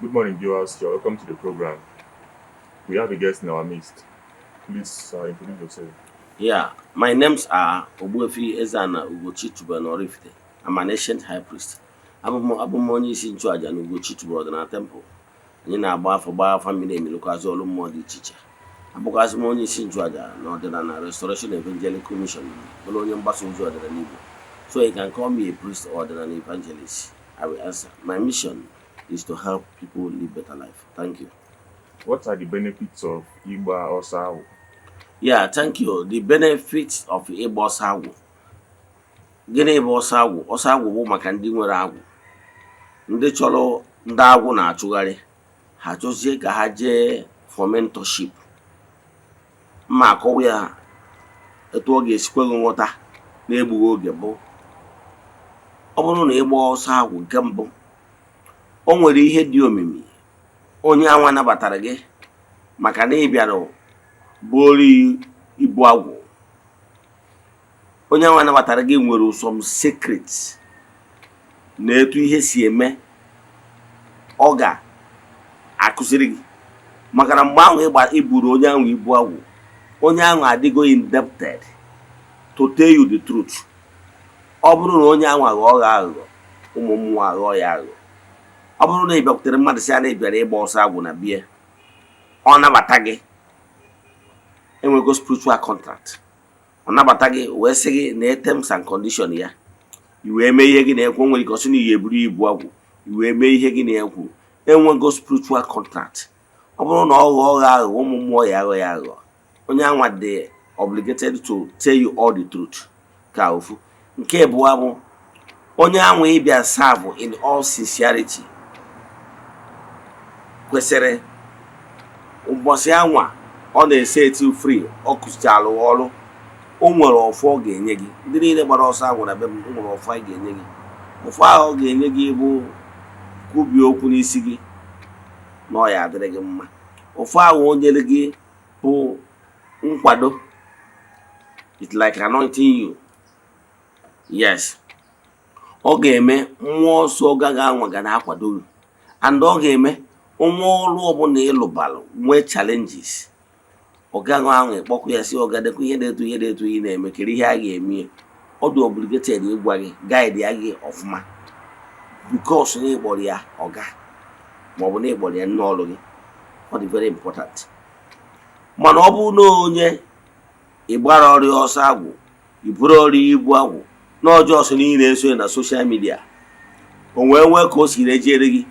Good morning, viewers. You're welcome to the program. We have a guest in our midst. Please introduce yourself. Yeah, my names are Ogbuefi Eze-Ana Ugochi Tubelu Oraifite. I'm an ancient high priest. Abụ m onye isi nchụaja na Ugochi Tubelu Ọdịnala Temple. Anyị na-agba afọ, gbaa afa miri emi, lụkwazị ọrụ mmụọ dị iche iche. Abụkwazị m onye isi nchụaja na Ọdịnala Restoration Evangelical Mission, bụrụ onye mgbasa ozi ọdịnala Igbo. So you can call me a priest or ọdịnala evangelist. I will answer. My mission is to help people live better life. Thank you. What are the benefits of Igba Ọsọ Agwụ? Yeah, thank you. The benefits of ịgba ọsọ agwụ. Gịnị bụ ọsọ agwụ? Ọsọ agwụ bụ maka ndị nwere agwụ. Ndị chọrọ, ndị agwụ na-achụgharị. Ha chọzie ka ha jee for mentorship. Mma akọwa ya etu ọ ga-esikwe gị nghọta na-egbughị oge bụ ọ bụrụ na ịgba ọsọ agwụ nke mbụ, o nwere ihe dị omimi onye anwa nabatara gị maka na ị bịara bụrụ ibu agwụ. Onye anwa nabatara gị nwere some secrets na etu ihe si eme ọ ga-akụziri gị, maka na mgbe ahụ ịgba iburu onye ahụ ibu agwụ, onye ahụ adịgo indebted to tell you the truth. Ọ bụrụ na onye ahụ aghọọ gị aghụghọ, ụmụ mmụọ aghọọ ya aghụghọ. Ọ bụrụ na ị bịakwutere mmadụ sị ya na ị bịara ịgba ọsọ agwụ na bie, ọ nabata gị, enwego spiritual contract. Ọ nabata gị wee sị gị na terms and condition ya, i wee mee ihe gị na-ekwu. Nwere ike ọ sị na iyi eburu ibu agwụ, i wee mee ihe gị na-ekwu, enwego spiritual contract. Ọ bụrụ na ọ ghọọ gị aghụghọ, ụmụ mmụọ ya aghọ ya aghụghọ. Onye anwa dị obligated to tell you all the truth. Ka ofu nke abụọ bụ onye anwa ịbịa serve in all sincerity kwesịrị ụbọchị anwa ọ na-ese eti free, ọ kụzichara ọrụ, o nwere ọfọ ọ ga-enye gị. Ndị niile gbara ọsọ agwụ na be m, o nwere ọfọ anyị ga-enye gị. Ọfọ ahụ ọ ga-enye gị bụ kwubie okwu n'isi gị na ọ ya adịrị gị mma. Ọfọ ahụ o nyere gị bụ nkwado. It's like anointing you. Yes, ọ ga-eme mmụọ nsọ gaghị anwa ga na-akwado gị, and ọ ga-eme nwa ọrụ ọbụla ịlụbalụ nwee challenges, ọ gaghị ahụ ịkpọkụ ya si ọ gadekwa ihe na-etu ihe na-etu ihe na-eme kere ihe a ga-eme ya. Ọ dị obligated ịgwa gị, guide ya gị ọfụma, because na ịkpọrọ ya ọga maọbụ na ịkpọrọ ya nne ọrụ gị. Ọ dị very important. Mana ọ bụrụ na onye ịgbara ọrịa ọsọ agwụ, iburu ọrịa ibu agwụ na ọjọọ ọsọ niile eso ya na social media, o wee nwee ka o siri ejere gị,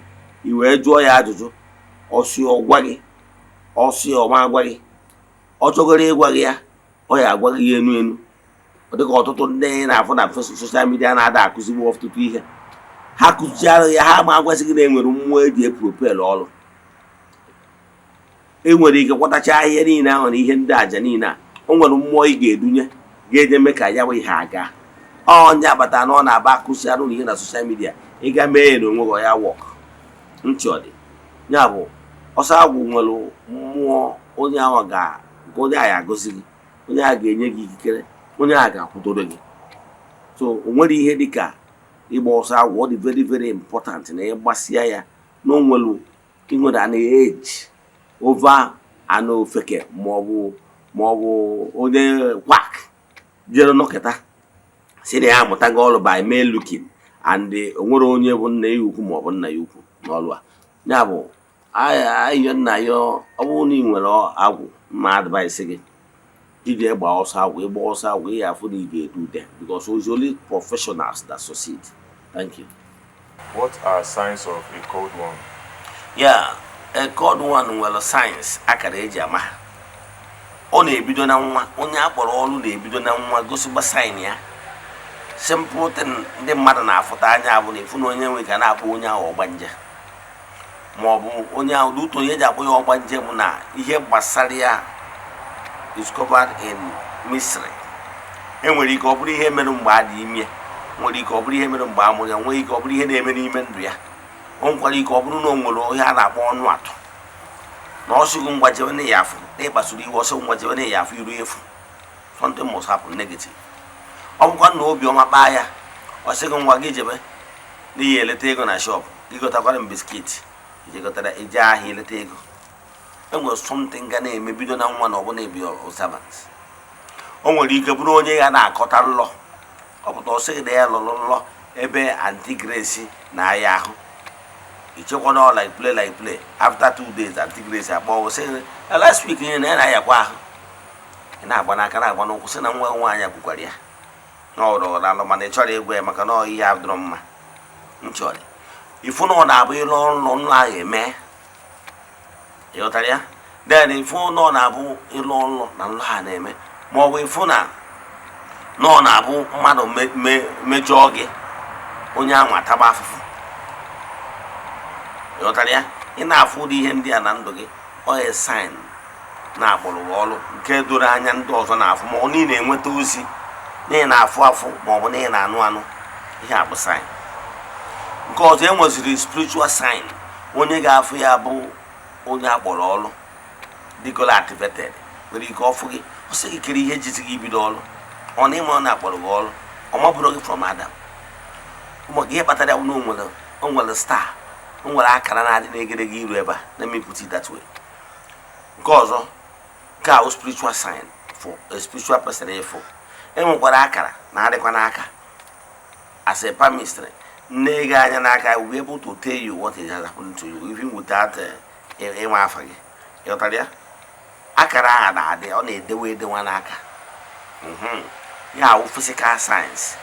i wee jụọ ya ajụjụ, ọsị ọgwa gị, ọsị ọma agwa gị, ọ chọgoro ịgwa gị ya, ọ ya agwa gị ya enu enu. Ọ dịka ọtụtụ ndị na-afụ na social media na-ada akụzigbo ọtụtụ ihe ha kụziara ya, ha ma agwazi gị na enwere mmụọ eji epropel ọrụ. E nwere ike kwatacha ihe niile ahụ na ihe ndị aja niile a, o nwere mmụọ ị ga-edunye ga-eje mee ka ya bụ ihe aga. Onye agbata na ọ na-aba akụziarụ na ihe na social media, ị ga mee ya na onwe gị, ya work ntị. Ọ dị ya bụ ọsọ agwụ nwere mmụọ onye ahụ ga nke onye ahụ agọzi gị, onye ahụ ga-enye gị ikikere, onye ahụ ga-akwụdoro gị. So o nwere ihe dịka ịgba ọsọ agwụ, ọ dị very very important na ịgbasịa ya na o nwere inwere an edge over anụ ofeke maọbụ onye quack jere nọkịta si na ya amụtago ọrụ by mere looking, and o nwere onye bụ nna ya ukwu maọbụ nna ya ukwu n'ọrụ a. Ya bụ ayọ nna ya, ọ bụrụ na ị nwere agwụ, mma advice gị iji gba ọsọ agwụ. Ịgba ọsọ agwụ, ị ga-afụ na ị ga-edu ude, because it's only professionals that succeed. Thank you. What are signs of a called one? Yeah, a called one nwere signs, akara eji ama ha. Ọ na-ebido na nwa. Onye akpọrọ ọrụ na-ebido na nwa gosigba sign ya. Simple thing ndị mmadụ na-afụta anya bụ na efu na onye nwe ka na-akpọ onye ahụ ọgbanje, ma ọ bụ onye ahụ dị ụtọ. Onye eji akpọ ya ọgbanje bụ na ihe gbasara ya is covered in mystery. Enwere ike ọ bụrụ ihe mere mgbe a dị ime, nwere ike ọ bụrụ ihe mere mgbe a mụrụ ya, nwere ike ọ bụrụ ihe na-eme n'ime ndụ ya. O nwekwara ike ọ bụrụ na o nwere ihe a na-akpọ ọnụ atụ na ọsịgụ ngwa jewe na ya afụ na ịkpasuru iwe ọsọ, ngwa jewe na ya afụ iru efu. Something must happen negative. Ọ bụkwa na obiọma kpaa ya, ọ sịgị ngwa gị jebe n'ihi eleta ego na shop gị, gotakwara m biscuit. Ijekọtara ije ahịa, ileta ego. Enwere something ga na-eme bido na nwa na ọbụla ebi servant. O nwere ike bụrụ onye ya na-akọta nlọ. Ọ pụta, ọ sịghị na ya lụrụ nlọ ebe Aunty Grace na-aya ahụ. Ichekwa na ọ like play, like play. After 2 days, Aunty Grace akpọ, sị last week na ya na-ayakwa ahụ. Ị na-agba n'aka, na-agba n'ụkwụ, sị na nwa nwaanyị kwukwara ya na ọ rọrọ alụ, mana ị chọrọ ịgwa ya maka na ọ ihe adịrọ mma. M chọrọ ifu na ọ na-abụ ịlụ nlọ, nlọ ahụ eme. Ịghọtara ya? Then ifu na ọ na-abụ ịlụ nlọ na nlọ ha na-eme, ma ọ bụ ifu na ọ na-abụ mmadụ mejọọ gị, onye ahụ ataba afụfụ. Ịghọtara ya? Ị na-afụ ụdị ihe ndị a na ndụ gị, ọ ya sign na-akpọrọ gị ọrụ nke doro anya ndị ọzọ na-afụ, ma ọ niile enweta ozi na ị na-afụ afụ, ma ọ bụ na ị na-anụ anụ. Ihe a bụ sign. Nke ọzọ, e nweziri spiritual sign. Onye ga-afụ ya bụ onye akpọrọ ọrụ dịgola activated. Nwere ike ọfụ gị, ọ sị gị kere ihe jizi gị ibido ọrụ. Ọ na ịma ọ na-akpọrọ gị ọrụ, ọ mabụrụ gị from Adam. Maka ihe kpatara ya bụ na o nwere star, o nwere akara na-adị n'egedege iru ebe a. Let me put it that way. Nke ọzọ, nke a bụ spiritual sign for a spiritual person. Ịfụ e nwekwara akara na-adịkwa n'aka. As a palmistry, nne gị anya n'aka will be able to tell you what is happening to you even without ịnwe afa gị. Ịghọtara ya? Akara ahụ na-adị, ọ na-edewe edewa n'aka. Ya wụ physical signs.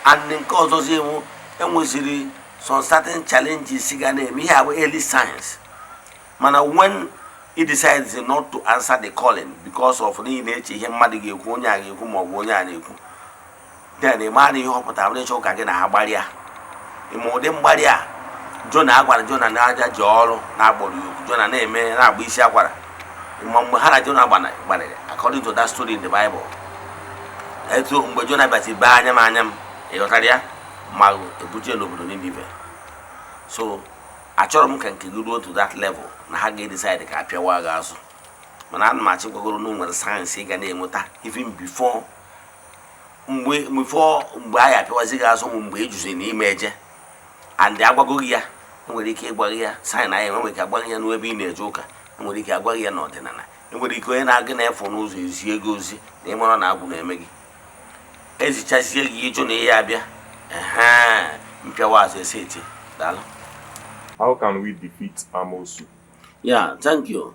And nke ọzọzi ewu, enweziri some certain challenges ga na-eme. Ihe a bụ early signs, mana when he decides not to answer the calling because of n'ihi na-eche ihe mmadụ ga-ekwu, onye a ga-ekwu, ma ọ bụ onye a na-ekwu, then ị mara ihe ọ pụtara na ịchọ ka gị na ha gbarịa. Ịma ụdị mgbarị a Jona agwara Jona na aja ji ọrụ na-agbọrọ ya okwu. Jona na-eme na-agba isi akwara. Ma mgbe ha na Jona gbanarị, according to that story in the Bible, etu mgbe Jona bịazi bee anya m anya m. Ịghọtara ya? Ma ebuje n'obodo Ninive. So achọrọ m ka nke gị ruo to that level na ha ga-edecide ka a pịawa gị azụ, mana ana m achịkwagoro na o nwere signs ị ga na-enweta even before mgbe before mgbe a ya apịawazi gị azụ, mgbe ị jụzi n'ime eje and agwago gị ya. Enwere ike ịgwa gị ya sign anyị, enwere ike agwa gị ya n'ebe ị na-eje ụka, enwere ike agwa gị ya n'ọdịnala, enwere ike onye na-agụ na-efu n'ụzọ ezi ego ozi na ịmara na agwụ na-eme gị, ezichazie gị ịjụ na ihe abịa ehe mpịawa azụ esi eti. Daalụ. How can we defeat Amosu? Yeah, thank you.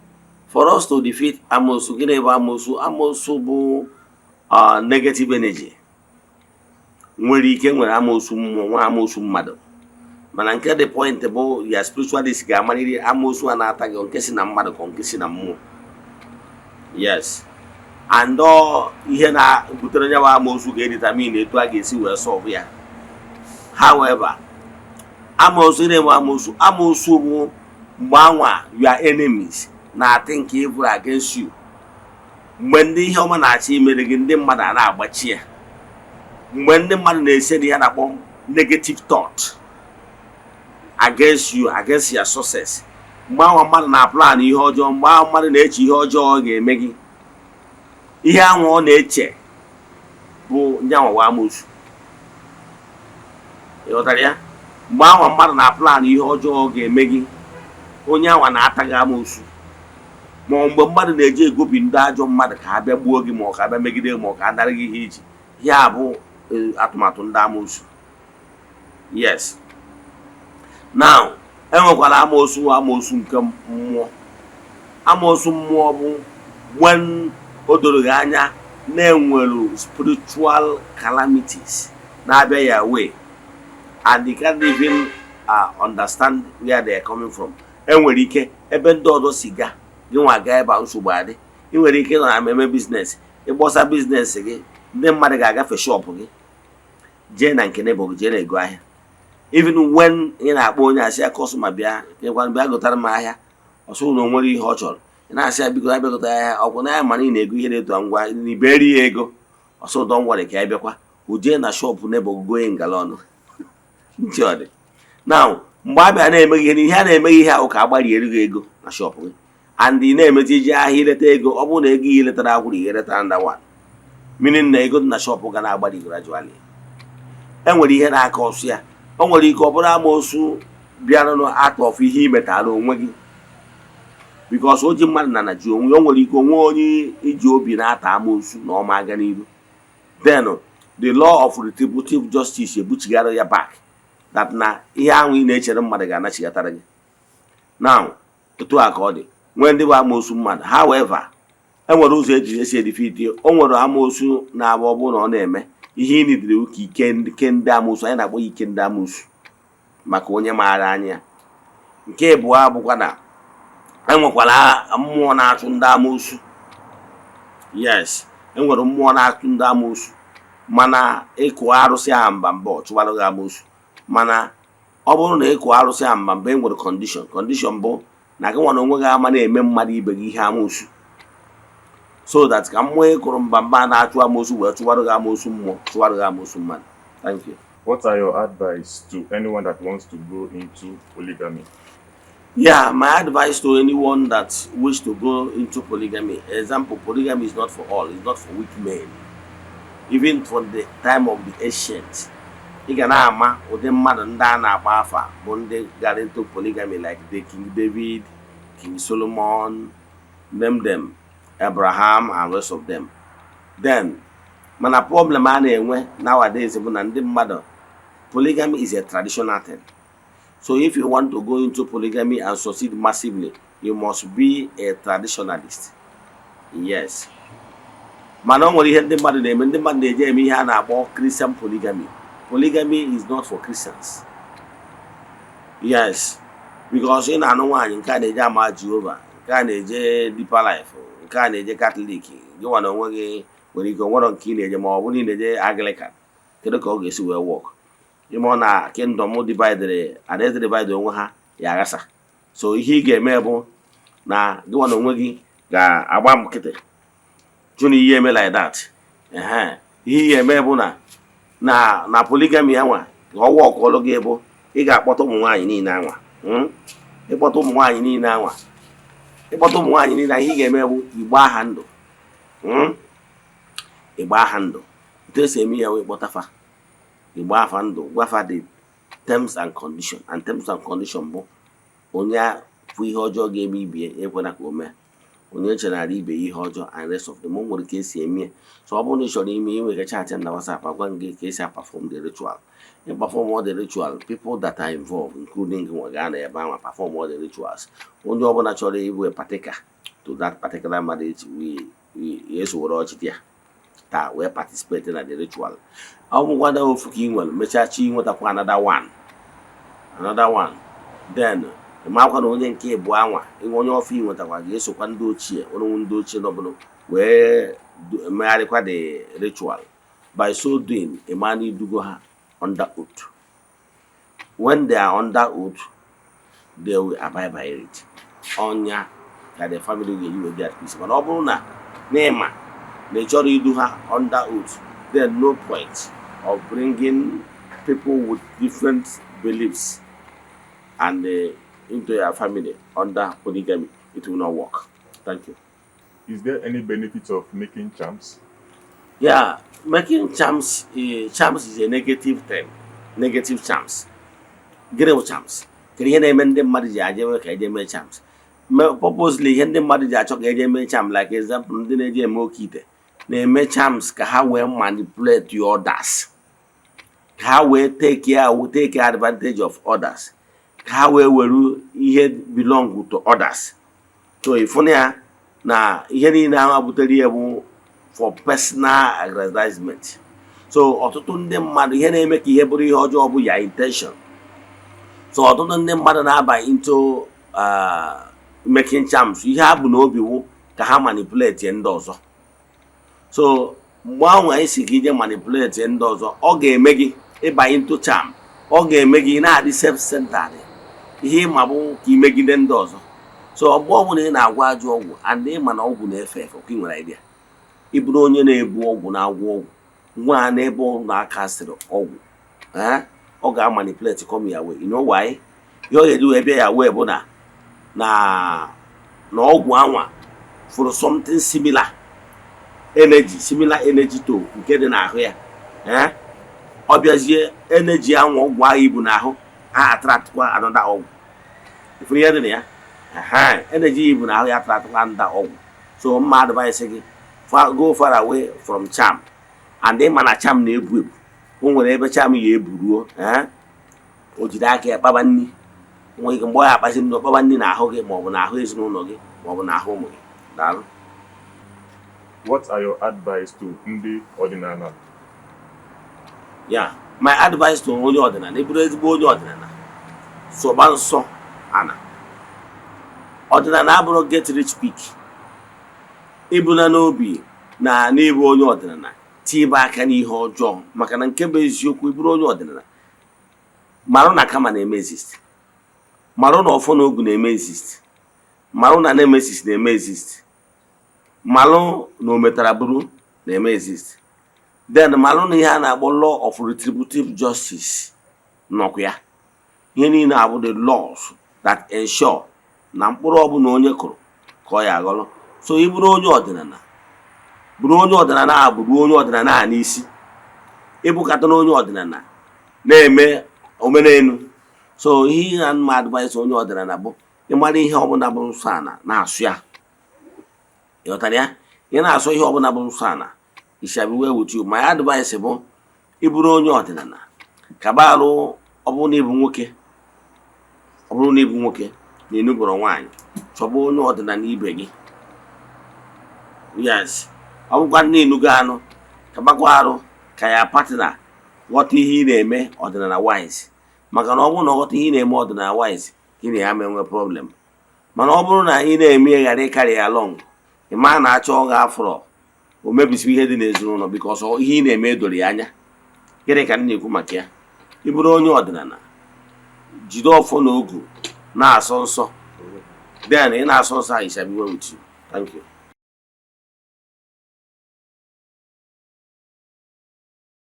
For us to defeat amosu, gịnị bụ amosu? Amosu bụ negative energy. Nwere ike nwere amosu mmụọ, nwa amosu mmadụ, mana nke the point bụ ya spiritualist ga-amarịrị amosu a na-ata gị, nke si na mmadụ ka nke si na mmụọ. Yes, and ọ ihe na-butere onye bụ amosu ga-edetermine etu a ga-esi wee solve ya. However, amosu na-enwe amosu, amosu bụ mgbe anwa your enemies na-think evil against you, mgbe ndị ihe ọma na-achọ imere gị, ndị mmadụ a na-agbachi ya, mgbe ndị mmadụ na-ese na ya na-akpọ negative thought against you, against your success, mgbe anwa mmadụ na-plan ihe ọjọọ, mgbe ahụ mmadụ na-eche ihe ọjọọ ọ ga-eme gị. Ihe anwa ọ na-eche bụ nyanwa amosu. Ịghọtara ya? Mgbe anwa mmadụ na-plan ihe ọjọọ ọ ga-eme gị, onye anwa na-ata gị amoosu, ma ọ mgbe mmadụ na-eji egobi ndị ajọ mmadụ ka ha bịa gbuo gị, ma ọ ka bịa megide gị, ma ọ ka a nara gị ihe iji ya bụ atụmatụ ndị amoosu. Yes, now enwekwara amoosu, amoosu nke mmụọ. Amoosu mmụọ bụ when o doro gị anya na-enwere spiritual calamities na-abịa ya way and you can't even understand where they are coming from. Enwere ike ebe ndị ọzọ si gaa, gị nwa gaa ebe a, nsogbu adị. Ị nwere ike ịnọ na eme business, ịgbọsa business gị, ndị mmadụ ga-agafe shop gị jee na nke neighbor gị jee na-ego ahịa. Even when ị na-akpọ onye asị ya, "Customer, bịa ịgwa, bịa gotara m ahịa," ọsọ na o nwere ihe ọ chọrọ. Ị na-asị ya, "Biko, ya bịa gota ahịa." Ọkwụ na ya mana ị na-ego ihe na-eto ngwa na iberi ya ego ọsọ. Don't worry, ka ya bịakwa o jee na shop neighbor gị goye ngala ntị ọ dị. Now mgbe a bịa na-emeghị ihe, ihe a na-emeghị ihe ahụ ka a gbariere gị ego na shop gị, and ị na-emezi iji ahịa ileta ego. Ọ bụrụ na ego ihe letara agwụrụ, ihe letara nda one, meaning na ego dị na shop ga na-agbari gradually. E nwere ihe na-aka ọsụ ya. O nwere ike ọ bụrụ amoosu Bịaranụ out of ihe imetara onwe gị, because o ji mmadụ na na ji onwe ya. O nwere ike onwe onye iji obi na-ata amoosu na ọma aga n'iru, then the law of retributive justice ebuchighara ya back, that na ihe ahụ ị na-echere mmadụ ga-anachighatara gị. Now, etu a ka ọ dị nwee ndị bụ amoosu mmadụ. However, enwere ụzọ eji esi edefeat. O nwere amoosu na-abụ, ọ bụrụ na ọ na-eme ihe ị nidiri ka ike ike ndị amoosu, anyị na-akpọ ya ike ndị amoosu, maka onye maara anya ya. Nke ịbụọ bụkwa na enwekwara mmụọ na-achụ ndị amoosu. Yes, enwere mmụọ na-achụ ndị amoosu, mana ịkụ arụsị ahụ mba mba, ọ chụwara gị amoosu. Mana ọ bụrụ na ịkụ arụsị ahụ mba mba, enwere condition. Condition bụ na gị nwa na onwe gị ama na-eme mmadụ ibe gị ihe amoosu, so that ka mmụọ ịkụrụ mba mba na-achụ amoosu wee chụwara gị amoosu mmụọ, chụwara gị amoosu mmadụ. Thank you. What are your advice to anyone that wants to go into polygamy? Yeah, my advice to anyone that wish to go into polygamy, example, polygamy is not for all, it's not for weak men. Even from the time of the ancient, ị ga na-ama ụdị mmadụ ndị a na-akpọ afa bụ ndị gara into polygamy, like the King David, King Solomon, name them, Abraham and rest of them. Then, mana problem a na-enwe nowadays bụ na ndị mmadụ, polygamy is a traditional thing. So if you want to go into polygamy and succeed massively, you must be a traditionalist. Yes. Mana o nwere ihe ndị mmadụ na-eme. Ndị mmadụ na-eje eme ihe a na-akpọ Christian polygamy. Polygamy is not for Christians. Yes. Because ị na-anụ nwaanyị, nke a na-eje ama Jehova, nke a na-eje Deeper Life, nke a na-eje Catholic, gị nwa na onwe gị nwere ike onwero nke ị na-eje, ma ọ bụrụ na ị na-eje Anglican, kedu ka ọ ga-esi wee work? Ime ọ na kingdom divided, adaeze divide onwe ha ya aghasa. So ihe ị ga-eme bụ na gị nwa na onwe gị ga-agba nkịtị jụ na ihe eme like that. Ehe, ihe ị ga-eme bụ na polygamy anwa ka ọ workụọlụ gị bụ ị ga-akpọta ụmụ nwaanyị niile anwa, Ịkpọta ụmụ nwaanyị niile anwa, ịkpọta ụmụ nwaanyị niile, ihe ị ga-eme bụ igba ha ndụ, Ịgba ha ndụ. Etu esi eme ya wee kpọta fa, igba afa ndụ, gwafa the terms and condition, and terms and condition bụ onye fụ ihe ọjọọ ga-eme ibie ekwena ka o mee, onye chenara ibe ya ihe ọjọọ and rest of them. O nwere ka esi eme ya. So ọ bụrụ na ị chọrọ ime, ị nwere chat na WhatsApp, agwa gị ka esi perform the ritual. Ị perform all the ritual, people that are involved, including gị nwa, gaa na ebe ahụ perform all the rituals. Onye ọbụla chọrọ ịbụ a partaker to that particular marriage, we esowere ọchịchị ya taa wee participate na the ritual. Ọ bụkwada ofu ka ị nwere, mechaa chi nwetakwa another one, another one, then makwa na onye nke ịbụ anwa inwe onye ọfọ ị nwetakwa ga-esokwa ndị ochie, onye ndị ochie nọbụrụ wee megharịkwa the ritual. By so doing, ịma na idugo ha under oath. When they are under oath, they will abide by it. Ọnya ka the family ga-eji wee dị at peace. Mana ọ bụrụ na n'ịma na ị chọrọ idu ha under oath, then no point of bringing people with different beliefs and into your family under polygamy. It will not work. Thank you. Is there any benefit of making charms? Yeah, making charms, charms is a negative thing. Negative charms. Gịnị bụ charms? Kedu ihe na-eme ndị mmadụ ji aje ka eje mee charms? Purposely, ihe ndị mmadụ ji achọ ka eje mee charm, like example, ndị na-eji eme oke ite na-eme charms ka ha wee manipulate the others, ka ha wee take advantage of others, ka ha wee were ihe belong to others. So ịfụna ya na ihe niile ahụ butere ihe bụ for personal aggrandizement. So ọtụtụ ndị mmadụ, ihe na-eme ka ihe bụrụ ihe ọjọọ bụ ya intention. So ọtụtụ ndị mmadụ na-aba into making charms, ihe ha bụ n'obi wụ ka ha manipulate ndị ọzọ. So mgbe ahụ anyị si ka ije manipulate ndị ọzọ, ọ ga-eme gị ịba into charm, ọ ga-eme gị na-adị self-centered. Ihe ịma bụ ka imegide ndị ọzọ. So ọgbọ ọbụla ị na-agwọ ajọ ọgwụ and ịma na ọgwụ na-efe efe, ọkwa ị nwere idea, ị bụrụ onye na-ebu ọgwụ, na-agwọ ọgwụ nwa n'ebe ọ na-aka sịrị ọgwụ, eh, ọ ga-amanipulate come ya way. You know why? Ihe ọ ga-eji wee bịa ya wee bụ na ọgwụ anwa fụrụ something similar energy, similar energy to nke dị n'ahụ ya, eh, ọ bịazie energy anwa ọgwụ ahụ ibu n'ahụ. A attractkwa another ọgwụ. Ifuru ihe dị na ya? Aha energy ibu n'ahụ ya attractkwa another ọgwụ. So mma advice gị, go far away from charm. And ịma na charm na-ebu ebu, o nwere ebe charm ya eburuo, eh? O jide aka ya kpaba nri. Nwere ike mgbe ọ ya akpazi nri, ọ kpaba nri n'ahụ gị, maọbụ n'ahụ ezinụlọ gị, maọbụ n'ahụ ụmụ gị. Daalụ. What are your advice to ndị ọdịnala? Ya, my advice to onye ọdịnala: ịbụrụ ezigbo onye ọdịnala, sọba nsọ ana. Ọdịnala abụrụ get rich quick. Ịbụna n'obi na n'ịbụ onye ọdịnala tibe aka n'ihe ọjọọ, maka na nke bụ eziokwu, ịbụrụ onye ọdịnala, marụ na karma na-eme exist, marụ na ọfọ na ogu na-eme exist, marụ na nemesis na-eme exist, malụ na o metara bụrụ na-eme exist, then malụ na ihe a na-akpọ law of retributive justice nọkwa ya. Ihe niile abụ the laws that ensure na mkpụrụ ọbụla onye kụrụ ka ọ ya aghọrọ. So ị bụrụ onye ọdịnala, bụrụ onye ọdịnala a, bụrụ onye ọdịnala a n'isi, ịbụkata na onye ọdịnala na-eme omenelu. So ihe na mma advice onye ọdịnala bụ ịmara ihe ọbụla bụ nsọ ana na-asụ ya. Ịghọtara ya? Ị na-asụ ihe ọbụla bụ nsọ ana, it shall be well with you. My advice bụ, ịbụrụ onye ọdịnala, kaba arụ. Ọ bụrụ na ịbụ nwoke, ọ bụrụ na ịbụ nwoke na enuboro nwaanyị, chọba onye ọdịnala ibe gị. Yes, ọ bụkwa na enugo anụ, kabakwa arụ ka ya partner ghọta ihe ị na-eme ọdịnala wise, maka na ọ bụrụ na ọ ghọta ihe ị na-eme ọdịnala wise, gị na ya ma enwe problem. Mana ọ bụrụ na ị na-eme ghara ịkarị ya along, ị ma na achọ gị afọrọ o mebisi ihe dị n'ezinụlọ, because ihe ị na-eme edoro ya anya. Gịnị ka m na-ekwu maka ya? Ị bụrụ onye ọdịnala, jide ọfọ na ogu na-asọ nsọ, then ị na-asọ nsọ ahụ, it shall be well with you. Thank you.